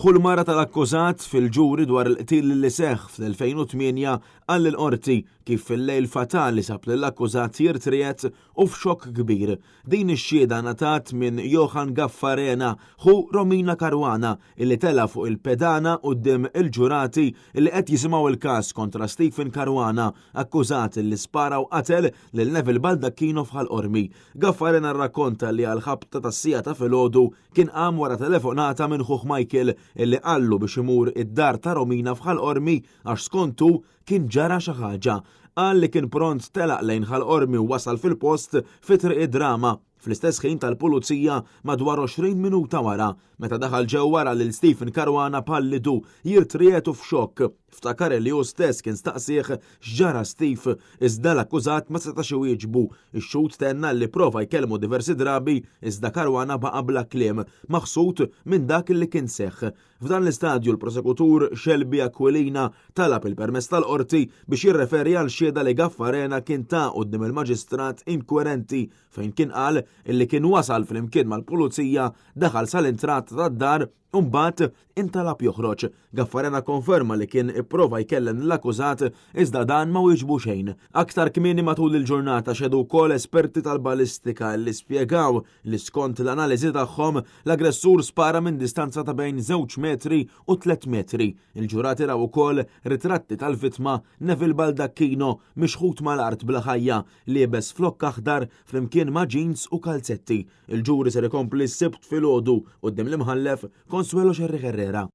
Ħu l-mara tal-akkużat fil-ġuri dwar il-qtil li seħħ fl-2008 qal lill-Qorti kif fil-lejl fatali sab lill-akkużat jirtriegħed u f'xokk kbir. Din ix-xhieda ngħatat minn Johann Gaffarena, ħu Romina Caruana, illi tela' fuq il-pedana quddiem il-ġurati li qed jisimgħu l-każ kontra Stephen Caruana, akkużat li spara u qatel lil Neville Baldacchino f'Ħal Qormi. Gaffarena rrakkonta li għall-ħabta tas-siegħa ta' filgħodu Kien qam wara telefonata minn ħuh Michael illi qallu biex imur id-dar ta' Romina f'Ħal Qormi għax skont hu kien ġara xi ħaġa. Qal li kien pront telaq lejn Ħal Qormi u wasal fil-post fi Triq id-Drama fl-istess ħin tal-pulizija madwar 20 minuta wara. Meta daħal ġewwa ra lil Stephen Caruana pallidu, jirtriegħed u f'xokk. Ftakar li hu stess kien staqsieh x'ġara Steve, iżda l-akkużat ma setax iwieġbu. Ix-xhud tenna li prova jkellmu diversi drabi iżda Caruana baqa' bla kliem, maħsud minn dak li kien seħħ. F'dan l-istadju l-prosekutur Shelby Aquilina talab il-permess tal-Qorti biex jirreferi għal xhieda li Gaffarena kien ta quddiem il-Maġistrat inkwerenti fejn kien qal li kien wasal flimkien mal-Pulizija, daħal sal-entrata tad-dar u mbagħad intalab joħroġ. Gaffarena kkonferma li kien ipprova jkellem lill-akkużat iżda dan ma wieġbu xejn. Aktar kmieni matul il-ġurnata xehdu wkoll esperti tal-balistika li spjegaw li skont l-analiżi tagħhom l-aggressur spara minn distanza ta' bejn żewġ metri u tlett metri. Il-ġurati raw ukoll ritratti tal-vittma Neville Baldacchino mixħut mal-art bla ħajja liebes flokk aħdar flimkien ma' jeans u kalzetti. Il-ġuri ser ikompli s-Sibt filgħodu quddiem l-Imħallef Consuelo Scerri Herrera.